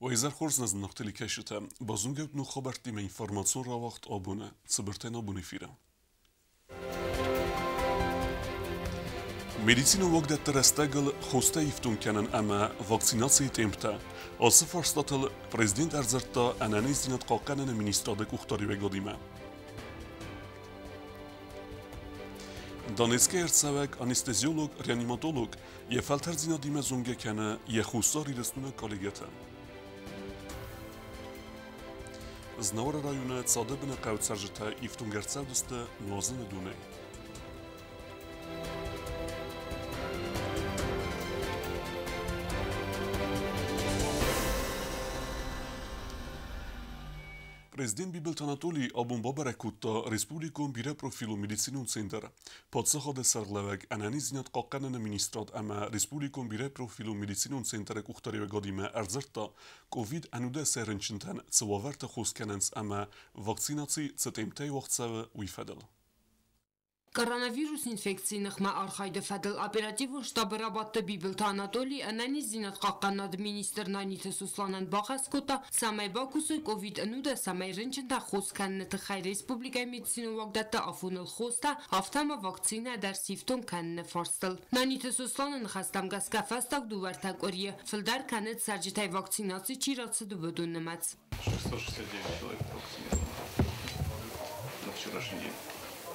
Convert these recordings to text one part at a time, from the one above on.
Уӕ изӕр хорз, нӕ зынаргъ телекӕсджытӕ! Базонгӕут ног хабӕрттимӕ информацион рауагъд абоны цыбыртӕн абон эфиры. Медицинон уагдӕтты рӕстӕгыл хостӕ ифтонг кӕнын ӕмӕ вакцинацийы темптӕ. Ацы фарстатыл президент ӕрдзырдта ӕнӕниздзинад хъахъхъӕныны министрады къухдариуӕгадимӕ. Донецкӕй ӕрцӕуӕг анестезиолог-реаниматолог йӕ фӕлтӕрддзинадимӕ зонгӕ кӕны йӕ Хуссар Ирыстоны коллегӕтӕ. Знауыры районы Цады быны хъӕуы цӕрджытӕ ифтонг ӕрцӕудысты нуазыны донӕй. Президент Бибылты Анатолий абон бабӕрӕг кодта республикон бирӕпрофилон медицинон центр. Паддзахады сӕргълӕууӕг ӕнӕниздзинад хъахъхъӕныны министрад ӕмӕ республикон бирӕпрофилон медицинон центры къухдариуӕгадимӕ ӕрдзырдта, ковид-19 рынчынтӕн цы уавӕрты хос кӕнынц ӕмӕ вакцинаци цы темптӕй уагъд цӕуы, уый фӕдыл. Коронавирус инфекцийы ныхмӕ архайды фӕдыл оперативон штабы рабадты Бибылты Анатолий ӕнӕниздзинад хъахъхъӕнынады министр Наниты Сосланӕн бахӕс кодта, цӕмӕй бакусой ковид-19 рынчынтӕ хос кӕныны тыххӕй республикӕйы медицинон уагдӕтты афоныл хостӕ, афтӕ ма вакцинӕ дӕр сифтонг кӕныны фарстыл. Наниты Сосланы ныхӕстӕм гӕсгӕ фӕстаг дыууӕртӕ къуырийы фылдӕр кӕны цӕрджытӕй вакцинаци чи рацыд, уыдон нымӕц. 669 человек вакцинировано на вчерашний день.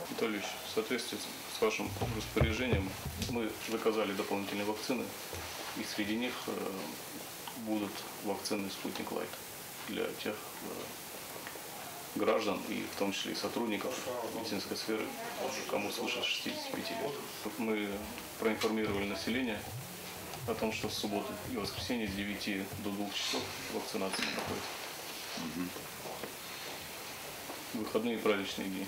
Виталий Ильич, в соответствии с вашим распоряжением мы заказали дополнительные вакцины, и среди них будут вакцины «Спутник Лайт» для тех граждан и в том числе и сотрудников медицинской сферы, кому свыше 65 лет. Мы проинформировали население о том, что в субботу и воскресенье с 9 до 2 часов вакцинация проходит. Выходные и праздничные дни.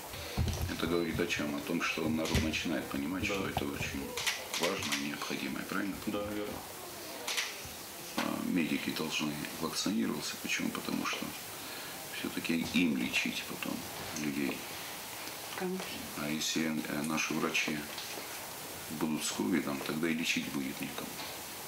Это говорит о чем? О том, что народ начинает понимать, Да. что это очень важно и необходимо, правильно? Да, верно. Медики должны вакцинироваться. Почему? Потому что все-таки им лечить потом людей. Конечно. А если наши врачи будут с ковидом, тогда и лечить будет некому.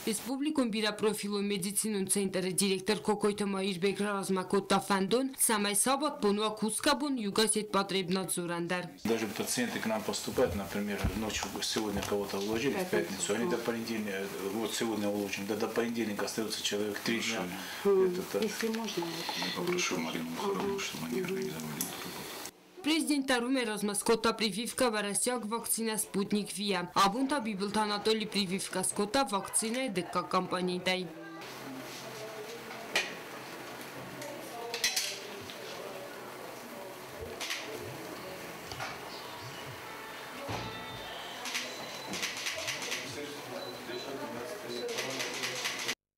Республикон бирӕпрофилон медицинон центры директор Кокойты Маирбег раразмӕ кодта фӕндон, цӕмӕй сабатбон уа кусгӕ бон Югосетпотребнадзорӕн дӕр. Даже пациенты к нам поступают, например, ночью сегодня кого-то уложили в пятницу, они до понедельника, вот сегодня уложим, да до понедельника остается человек 3 дня. Это, Если можно. Я попрошу Марину Мухаровну, чтобы они организовали эту работу. Президент та уымӕй размӕ скодта прививкӕ уӕрӕсейаг вакцинӕ «Спутник V»-йӕ. Абон та Бибылты Анатоли прививкӕ скодта вакцинӕйы дыккаг компонентӕй.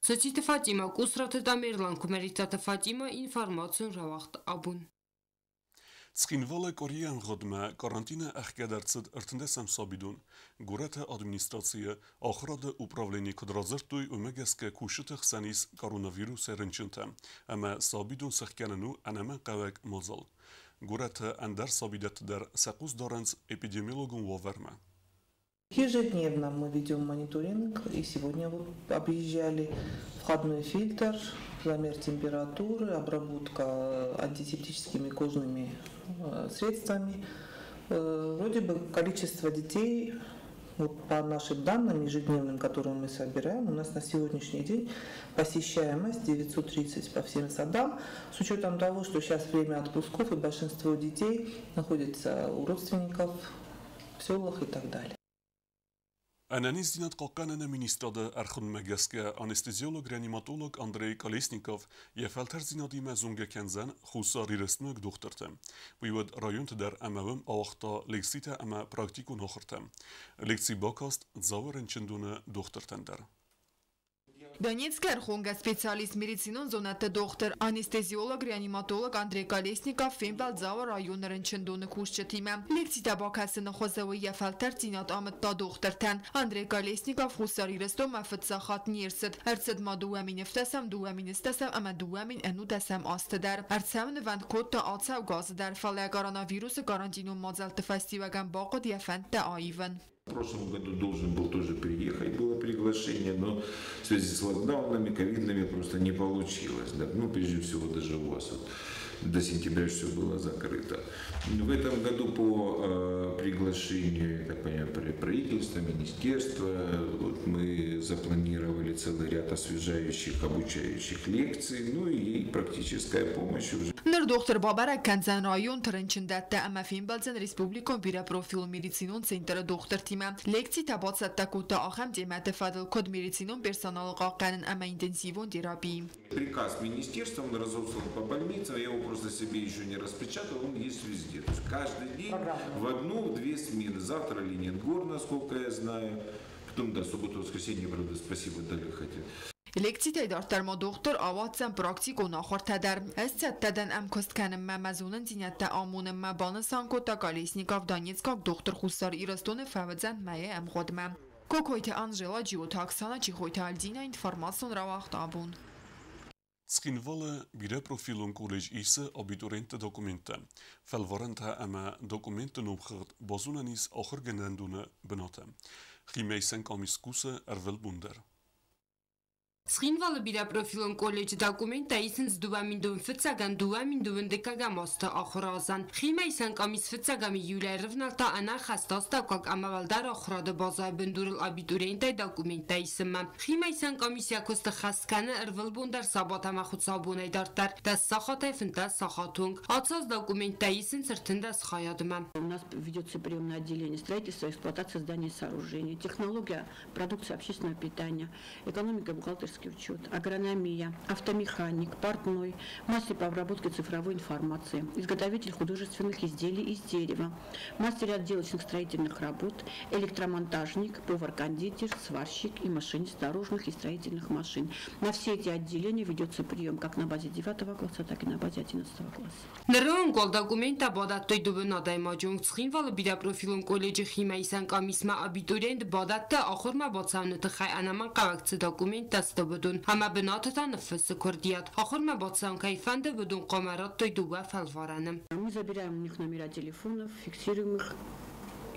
Цоциты Фатимӕ, Къусраты Тамерлан, Куымӕридтаты Фатимӕ, информацион рауагъд абон. Цхинвалы къуырийы ӕмгъуыдмӕ карантины ӕхгӕд ӕрцыд 13-ӕм сабидон. Горӕты администрацийы ахуырады управленийы куыд радзырдтой, уымӕ гӕсгӕ кусджыты хсӕн ис коронавирусӕй рынчынтӕ ӕмӕ сабидон сӕхгӕнын у ӕнӕмӕнгхъӕуӕг мадзал. Горӕты ӕндӕр сабидӕтты дӕр сӕ хъус дарынц эпидемиологон уавӕрмӕ. Ежедневно мы ведем мониторинг, и сегодня вот объезжали входной фильтр, замер температуры, обработка антисептическими кожными средствами. Вроде бы количество детей, вот по нашим данным ежедневным, которые мы собираем, у нас на сегодняшний день посещаемость 930 по всем садам, с учетом того, что сейчас время отпусков и большинство детей находится у родственников в селах и так далее. Ӕнӕниздзинад хъахъхъӕныны министрады ӕрхуынмӕ гӕсгӕ анестезиолог-реаниматолог Андрей Колесников йӕ фӕлтӕрддзинадимӕ зонгӕ кӕндзӕн Хуссар Ирыстоны дохтырты. Уый уӕд районты дӕр ӕмӕ уым ауагъта лекцитӕ ӕмӕ практикон ахуыртӕ. Лекци бакаст Дзауы рынчындоны дохтыртӕн дӕр. Донецкы ӕрхонгӕ специалист, медицинон зонӕдты дохтыр, анестезиолог-реаниматолог Андрей Колесников фембӕлд Дзауы районы рынчындоны кусджытимӕ. Лекцитӕ бакӕсыны хуызы уый йӕ фӕлтӕрддзинад амыдта дохтыртӕн. Андрей Колесников Хуссар Ирыстонмӕ фыццаг хатт не рцыд. Ӕрцыд ма 2007, 2010 ӕмӕ 2011 азты дӕр. Ӕрцӕуынвӕнд кодта ацӕугӕ азы дӕр, фӕлӕ коронавирусы карантинон мадзӕлтты фӕстиуӕгӕн бахъуыд йӕ фӕндтӕ аивын. В прошлом году должен был тоже приехать, было приглашение, но в связи с локдаунами, ковидными просто не получилось. Да. Ну, прежде всего, даже у вас вот, до сентября все было закрыто. В этом году по приглашению, я так понимаю, правительства, министерства, вот мы запланировали целый ряд освежающих, обучающих лекций, ну и практическая помощь уже. Ныр дохтыр бабӕрӕг кӕндзӕн районты рынчындӕттӕ ӕмӕ фембӕлдзӕн республикон бирӕпрофилон медицинон центры дохтыртимӕ. Лекцитӕ бацӕттӕ кодта ахӕм темӕты фӕдыл, куыд медицинон персоналы хъахъхъӕнын ӕмӕ интенсивон терапи. Приказ министерства, он разослан по больницам, я его просто себе еще не распечатал, он есть везде. То есть каждый день в одну-две смены. Завтра Ленингор, насколько я знаю. Потом, да, субботу, воскресенье, правда, спасибо, дали хотя. Лекцитӕй дарддӕр ма дохтыр ауадздзӕн практикон ахуыртӕ дӕр. Ӕз цӕттӕ дӕн ӕмкуыст кӕнынмӕ, мӕ зонындзинӕдтӕ амонынмӕ, банысан кодта Колесников. Донецкаг дохтыр Хуссар Ирыстоны фӕуыдзӕн мӕйы ӕмгъуыдмӕ. Кокойты Анжела, Джиоты Оксана, Чихойты Альдина, информацион рауагъд абон. Цхинвалы бирӕпрофилон колледж исы абитуриентты документтӕ. Фӕлварӕнтӕ ӕмӕ документты номхыгъд базонӕн ис ахуыргӕнӕндоны бынаты. Химӕисӕн къамис кусы ӕрвылбон дӕр. Цхинвалы бирӕпрофилон колледжы документтӕ исынц 2001-2022 азты ахуыры азӕн. Химӕисӕн къамис 1 июлӕй рывнӕлдта ӕнӕххӕст астӕуккаг ӕмӕ уӕлдӕр ахуырады базӕйы бындурыл абитуриенттӕй документтӕ исынмӕ. Химӕисӕн къамис йӕ куысты хӕс кӕны ӕрвылбон дӕр сабат ӕмӕ хуыцаубонӕй дарддӕр 10 сахатӕй 15 сахаты онг. Ацы аз документтӕ исынц 13 хайадмӕ. У нас ведется приемное отделение строительства, эксплуатация зданий и сооружений, технология, продукция общественного питания, экономика, бухгалтерский учет, агрономия, автомеханик, портной, мастер по обработке цифровой информации, изготовитель художественных изделий из дерева, мастер отделочных строительных работ, электромонтажник, повар-кондитер, сварщик и машинист дорожных и строительных машин. На все эти отделения ведется прием как на базе 9 класса, так и на базе 11 класса. Ныры онг уал документтӕ бадӕттой дыууын адӕймаджы онг. Цхинвалы бирӕпрофилон колледжы химӕисӕн къамисмӕ абитуриент бадӕтты ахуырмӕ бацӕуыны тыххӕй ӕнӕмӕнгхъӕуӕг цы документтӕ сты, уыдон ӕмӕ бынаты та ныффыссы куырдиат. Ахуырмӕ бацӕуын кӕй фӕнды, уыдон хъуамӕ радтой дыууӕ фӕлварӕны. Мы забираем у них номера телефонов, фиксируем их.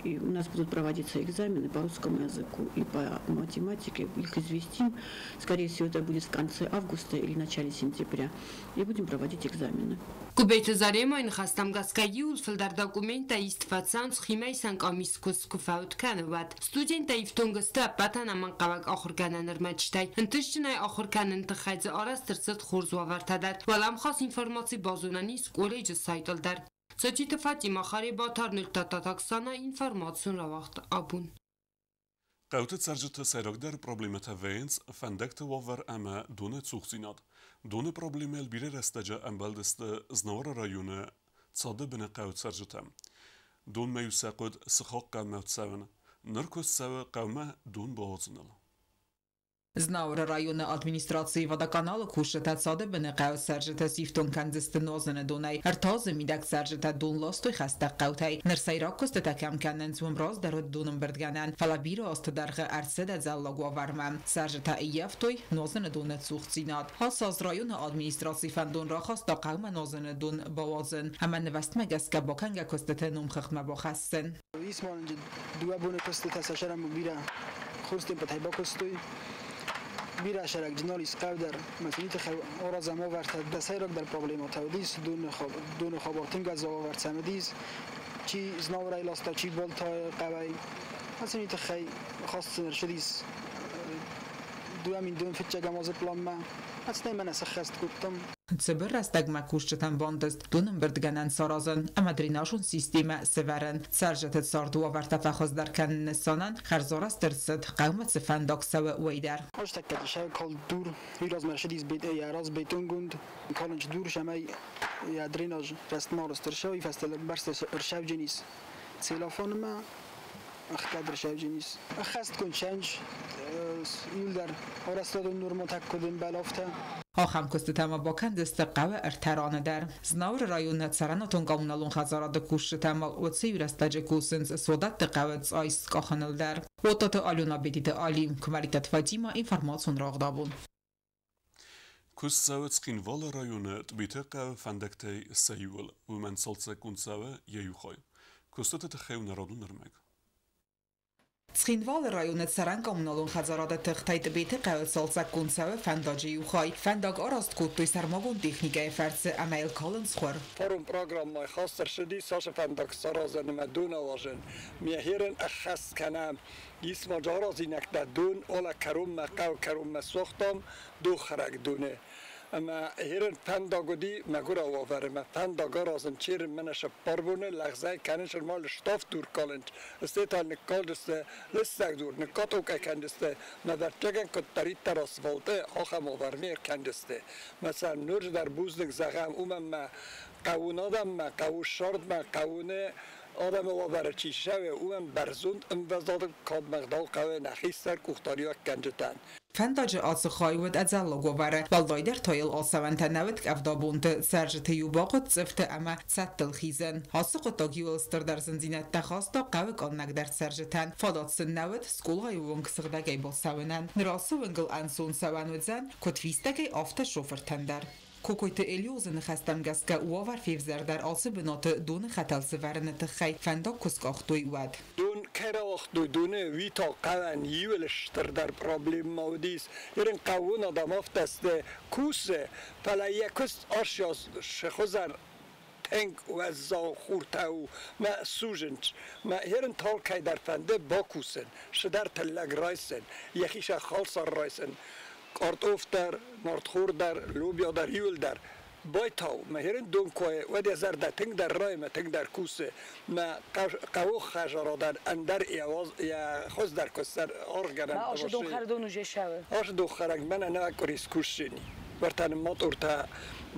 И у нас будут проводиться экзамены по русскому языку и по математике. Их известим. Скорее всего, это будет в конце августа или начале сентября. И будем проводить экзамены. Гуыбеты Заремайы ныхӕстӕм гӕсгӕ иууыл фылдӕр документтӕ ист фӕцӕуынц химӕисӕн къамис куыст куы фӕуд кӕны, уӕд. Студенттӕ ифтонг сты ӕппӕт ӕнӕмӕнгхъӕуӕг ахуыргӕнӕн ӕрмӕджытӕй. Ӕнтыстджынӕй ахуыр кӕныны тыххӕй дзы арӕзт ӕрцыд хорз уавӕртӕ дӕр. Уӕлӕмхас информаци базонӕн ис колледжы сайтыл дӕр. Цоциты Фатима, Харебаты Арнольд, Татаксана, информацион рауагъд абон. Хъӕуты цӕрджыты сӕйрагдӕр проблемӕтӕ вӕййынц фӕндӕгты уавӕр ӕмӕ доны цухдзинад. Доны проблемӕйыл бирӕ рӕстӕджы ӕмбӕлдысты Знауыры районы Цады быны хъӕуы цӕрджытӕ. Донмӕ-иу сӕ хъуыд сыхаг хъӕумӕ цӕуын. Ныр куыст цӕуы хъӕумӕ дон бауадзыныл. Знауыры районы администрацийы водоканалы кусджытӕ Цады быны хъӕуы цӕрджыты сифтонг кӕндзысты нуазыны донӕй. Ӕртӕ азы мидӕг цӕрджытӕ дон ластой хӕстӕг хъӕутӕй. Ныр сӕйраг куыстытӕ кӕм кӕнынц, уым раздӕр уыд донӕмбырдгӕнӕн, фӕлӕ бирӕ азты дӕргъы ӕрцыд ӕдзӕллаг уавӕрмӕ. Цӕрджытӕ ӕййӕфтой нуазыны доны цухдзинад. Ацы аз районы администраци фӕндон рахаста хъӕумӕ нуазыны дон бауадзын ӕмӕ нывӕстмӕ гӕсгӕ бакӕнгӕ куыстыты номхыгъдмӕ бахӕссын. Исманджы дыууӕ боны куыстытӕ сӕ сӕрӕн бирӕ хорз темпӕтӕй бакуыстой. Бирӕ сӕрӕгджынал ис хъӕу дӕр, мӕ тыххӕй аразӕм уавӕртӕ. Дӕ сӕйрагдӕр проблемӕтӕ уыдис доны хабар, тынг ӕдзӕл уавӕр сӕм уыдис. Чи Знауырӕй ласта, чи Балтайы хъӕуӕй. Ацы тыххӕй хаст сын ӕрцыдис 2025 азы планмӕ. Ацы мӕнӕ сӕххӕст кодтам. Цыбыр рӕстӕгмӕ кусджытӕн бантыст донӕмбырдгӕнӕн саразын ӕмӕ дренажон системӕ сӕвӕрын. Цӕрджыты царды уавӕртӕ фӕхуыздӕр кӕныны нысанӕн хӕрзарӕзт ӕрцыд хъӕумӕ цы фӕндаг цӕуы, уый дӕр. Азтӕккӕ сӕ калд дур, уый размӕ ӕрцыдис йӕ раз бетонгонд, калынч дур, сӕмӕй йӕ дренаж рӕстмӕ арӕзт ӕрцӕуы, уый фӕстӕ бӕрц ӕрцӕуджынис целлофанмӕ, ӕхгӕд ӕрцӕуджынис. Ӕххӕстгонд сӕнч иуылдӕр арӕзтадон нормӕтӕ куыд ӕмбӕлы, афтӕ. Ахӕм куыстытӕ ма бакӕндзысты хъӕуы ӕртӕ раны дӕр. Знауыры районы цӕрӕнуатон-коммуналон хӕдзарады кусджытӕ ма уыцы иу рӕстӕджы кусынц Суадӕтты хъӕуы цъай скъахыныл дӕр. Отаты Алена, Бедиты Али, Куымӕридтаты Фатима, информацион рауагъд абон. Куыст цӕуы Цхинвалы районы Тъбеты хъӕуы фӕндӕгтӕй сӕ иуыл. Уымӕн цалцӕггонд цӕуы йӕ иу хай. Куыстыты тыххӕй у народон ӕрмӕг. Цхинвалы районы цӕрӕн коммуналон хӕдзарады тыхтӕй Тъбеты хъӕуы цалцӕггонд цӕуы фӕндаджы иу хай. Фӕндаг арӕзт кодтой сӕрмагонд техникӕйы фӕрцы ӕмӕ йыл калынц хуыр. Форум программӕйы хаст ӕрцыди цасы фӕндаг саразын ӕмӕ дон алазын. Ме херын ӕххӕст кӕнӕм. Ис ма аразинӕгтӕ дон ола кӕронмӕ хъӕуы кӕронмӕ суагътам доххӕрӕг доны. Ӕмӕ херын фӕндаг уыди мӕгуыр уавӕры. Мӕ фӕндаг аразын черын мӕнӕ сыппар боны лӕгъзӕй кӕнын сырма лыстаф дур калынч. Сте та ныккалдысты лыстӕг дур, ныккатокӕ кӕндысты. Мӕ вӕрттӕгӕн куыддӕриддӕр асфальты ахӕм уавӕрмӕ ӕркӕндысты. Мӕ сӕ ныр дӕр бузныг зӕгъӕм, уымӕн мӕ хъӕуын адӕммӕ, хъӕуы ссардмӕ, хъӕуыны адӕмы уавӕры чи ссӕуы, уымӕн бӕрзонд ӕмвӕзады кадмӕгъдау хъӕуы нӕ хистӕр къухдариуӕггӕнджытӕн. Фӕндаджы ацы хай уыд ӕдзӕллаг уавӕры, уӕлдайдӕр та йыл ацӕуӕнтӕ нӕ уыд къӕвдабонты, цӕрджыты-иу бахъуыд цъыфты ӕмӕ цӕдтыл хизын. Ацы хъуыддаг иуыл стырдӕр зындзинӕдтӕ хаста хъӕуы къаннӕгдӕр цӕрджытӕн, фадат сын нӕ уыд скъолайы онг сыгъдӕгӕй бацӕуынӕн. Ныр ацы уынгыл ӕнцон цӕуӕн уыдзӕн, куыд фистӕгӕй, афтӕ шофыртӕн дӕр. Кокойты Элиозы ныхӕстӕм гӕсгӕ уавӕр февзӕрдӕр ацы бынаты доны хӕтӕл сывӕрыны тыххӕй фӕндаг куы скъахтой, уӕд. Дон кӕй рауагътой, доны уый та хъӕуӕн иуыл стырдӕр проблемӕ уыдис. Ерын хъӕуын адӕм афтӕ сты кусы, фӕлӕ йӕ куыст асйас сыхуызӕн тынг уӕззау хуртӕ у мӕ сузынч. Мӕ ерын талкӕй дӕр фӕнды бакусын, шыдӕр тыллӕг райсын, йӕхи сӕ халсар райсын. Картоф дӕр, нартхор дӕр, лубиа дӕр, иуыл дӕр. Байтау, мӕ херын дон кое, уӕд йӕ зӕрдӕ тынгдӕр райы, мӕ тынгдӕр кусы. Мӕ хъӕуы хӕзарадӕн ӕндӕр йӕ хуыздӕр куыстӕн аргъгӕнӕн. Мӕ ашы донхӕрдон уже шӕуы. Ашы донхӕрӕг мӕнӕ нӕ къуырис кусджыни. Вӕртӕ мотортӕ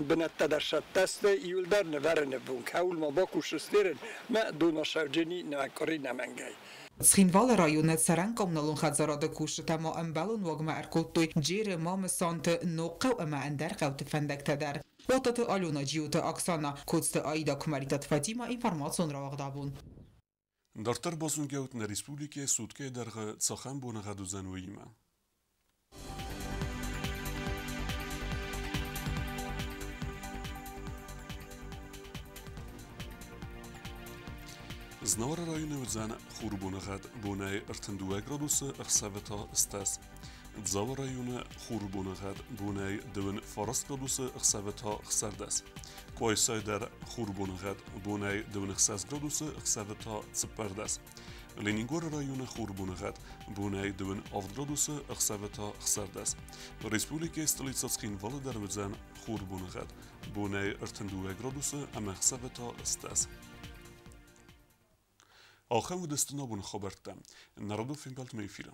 бынӕттӕ дӕр сӕттӕсты, иуылдӕр нывӕрыны бон. Кӕуыл ма бакусыстерын, мӕ донасӕвджыни нӕ къуыри нӕмӕнгӕй. Цхинвалы районы цӕрӕн коммуналон хӕдзарады кусджытӕ ма ӕмбӕлон уагмӕ ӕркодтой Джеры, Мамысанты, Ногхъӕу ӕмӕ ӕндӕр хъӕуты фӕндӕгтӕ дӕр. Уататы Алена, Джиоты Оксана, Коцты Аида, Куымӕридтаты Фатима, информацион рауагъд абон. Дарддӕр базонгӕут нӕ республикӕйы суткӕйы дӕргъы цахӕм боныгъӕд уыдзӕн, уыимӕ. Знауыры районы уыдзӕн хурбоныгъӕд бонӕй 32 градусы, ӕхсӕвы та 10. Дзауы районы хурбоныгъӕд бонӕй 29 градусы, ӕхсӕвы та 16. Къуайсайы дӕр хурбоныгъӕд бонӕй 26 градусы, ӕхсӕвы та 14. Ленингоры районы хурбоныгъӕд бонӕй 27 градусы, ӕхсӕвы та 16. Республикӕйы столицӕ Цхинвалы дӕр уыдзӕн хурбоныгъӕд бонӕй 32 градусы ӕмӕ ӕхсӕвы та 10. Ахӕм уыдысты нӕ абоны хабӕрттӕ. Народон фембӕлдмӕ эфиры.